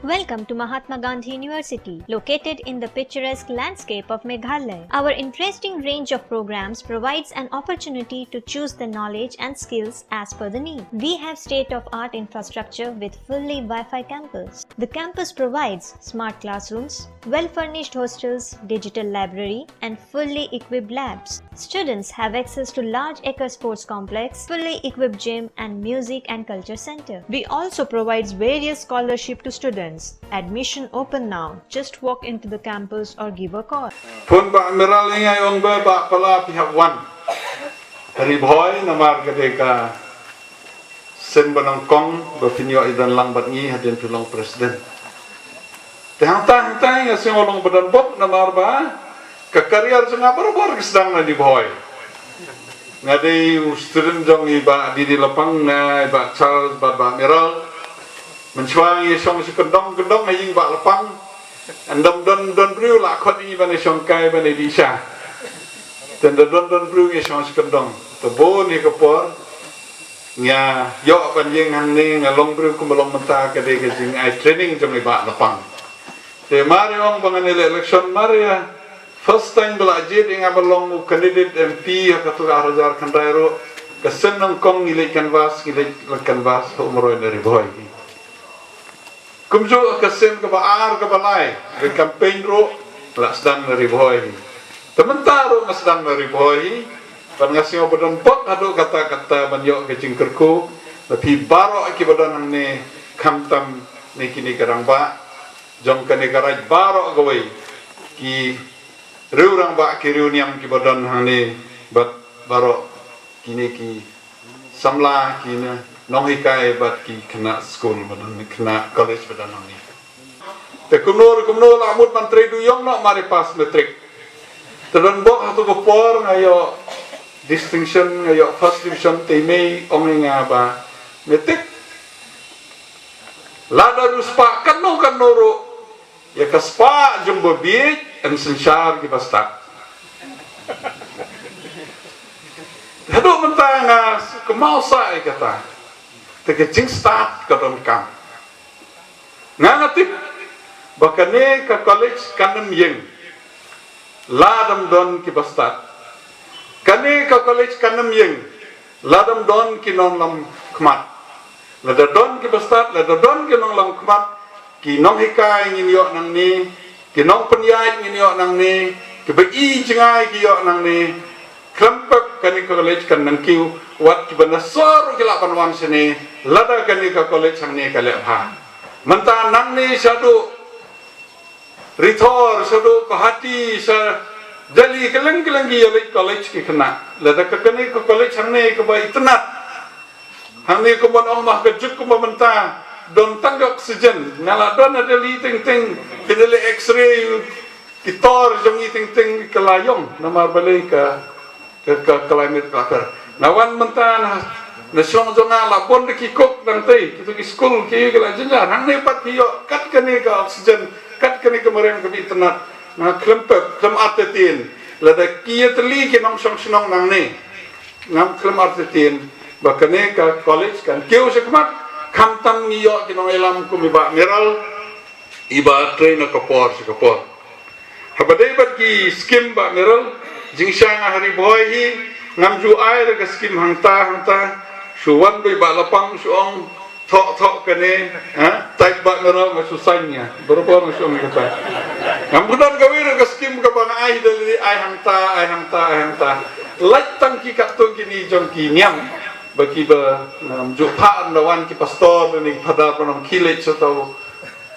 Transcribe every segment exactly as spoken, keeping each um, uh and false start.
Welcome to Mahatma Gandhi University, located in the picturesque landscape of Meghalaya. Our interesting range of programs provides an opportunity to choose the knowledge and skills as per the need. We have state-of-art infrastructure with fully Wi-Fi campus. The campus provides smart classrooms, well-furnished hostels, digital library, and fully equipped labs. Students have access to large acre sports complex, fully equipped gym, and music and culture center. We also provides various scholarship to students. Admission open now. Just walk into the campus or give a call. Phone Bah Miral, i ngai ong ba Bah Pala phi hap wan ha Ri Bhoi namar ka dei ka sien ba nyngkong ba phin ïoh ïadon lang bad ngi hadien phi long president. Te hangta hangta nga sngew long ba don bok namar ba ka career jong nga barabor ka sdang na Ri Bhoi. Nga dei u student jong i Bah D D Lapang, na i Bah Charles bad Bah Miral. Mynshuwa ngi shong sha kyndong kyndong ha ïing Bah Lapang. Ym don don don briew la khot ïa ngi ban ïa shong kai ban ïa dih sha. Te ynda don don briew ngi shong sha kyndong. Te bun hi ka por nga ïoh ban ïeng hangne, nga long briew kumba long mynta ka dei ka jingai training jong i Bah Lapang. Te mar ïa ong ba ngan ïaleh election, mar ïa first time ba la jied ïa nga ban long u candidate M P ha kato ka ar hajar khyndai ruh, ka sien nyngkong ngi leit canvass, ngi leit canvass ha Umroi na Ri Bhoi. Kumjuh ka sien kaba ar kaba lai, ka campaign ruh la sdang na Ri Bhoi. Te mynta ruh nga sdang na Ri Bhoi. Bad nga sngew ba don bok haduh katta katta ban ïoh ka jingkyrkhu na phi baroh kiba don hangne, khamtam ne kine ki rangbah jong kane ka raij baroh kawei, ki riew rangbah ki riew niam kiba don hangne bad baroh kine ki samla, kine nonghikai bad ki khynnah skul ba don, khynnah college ba don hangne. Te kumno re kumno la mut ban trei duh ïong noh mar i pass matric. Te don bok hato ka por nga ïoh distinction, nga ïoh first division, te i mei ong ïa nga ba, me tip, lada riewspah katno katno ruh, ïa ka spah jong ba bieit yn synshar kiba stad. Haduh mynta nga kynmaw sah ïa kata. Te ka jingstad ka donkam. Nga nga tip ba kane ka college kan ym ïeng lada ym don kiba stad. Kane ka college kan ym ïeng lada ym don ki nonglam khmat. Lada don kiba stad, lada don ki nonglam khmat, ki nonghikai ngin ïoh nangne, ki nongpynïaid ngin ïoh nangne, kiba i jngai ki ïoh nangne. Khlem pep kane ka college kan nang kiew, wat kiba na sor ruh ki lah ban wan shane lada kane ka college hangne ka leh bha. Mynta nangne shaduh Rithor, shaduh Guwahati, sha Delhi, kylleng kylleng ki ïaleit college ki khynnah. Lada ka kane ka college hangne kaba itynnad, hangne kumba ong ma ka juk kumba mynta, don tang ka oxygen. Nga la don ha Delhi teng teng, ki da leh X-ray, ki tor jong ngi teng teng ka la ïong namar balei ka, ka, ka climate ka la kher. Nga wan mynta na, na shnong jong nga la bun da ki cook nangtei, kito ki skul ki, ki la jynjar. Hangne pat ki ïoh kat kane ka oxygen, kat kane ka mariang kaba itynnad. Nga khlem pep, khlem artatien. Lada ki ïatylli ki nongshong shnong nangne, ngam khlem artatien ba kane ka college kan kiew shakhmat, khamtam ngi ïoh ki nongïalam kum i Bah Miral, iba trei na ka por sha ka por. Haba dei bad ki skim Bah Miral, jingshisha nga ha Ri Bhoi hi, ngam ju ai re ka skim hangta hangta, shu wan beit Bah Lapang shu ong, thoh thoh kane, ha, type Bah Miral, nga shu sign ïa, barabor nga shu ong kata. Ngam kynnoh kawei re ka skim kaba nga ai da lei, ai hangta, ai hangta, ai hangta. Lait tang ki katto kine jong ki niam ba kiba ngam ju phah, ynda wan ki pastor ne ki phadar ba nang khie leit sha uto,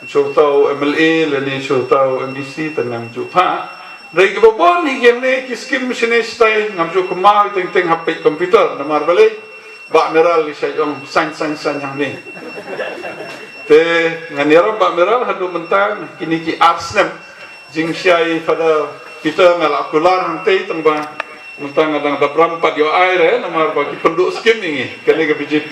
sha uto u M L A lane sha uto u M D C te ngam ju phah. Dei kiba bun hi kine ki skim shane shatai ngam ju kynmaw teng teng, hap peit computer namar balei Bah Miral i shait ong sign sign sign hangne. Te ngan ïarap Bah Miral haduh mynta kine ki ar snem. Jingshisha i Father Peter nga la kular hangtei tang ba mynta nga dang dap ram pat ïoh ai re namar ba ki pynduh skim ïa ngi kane ka B J P.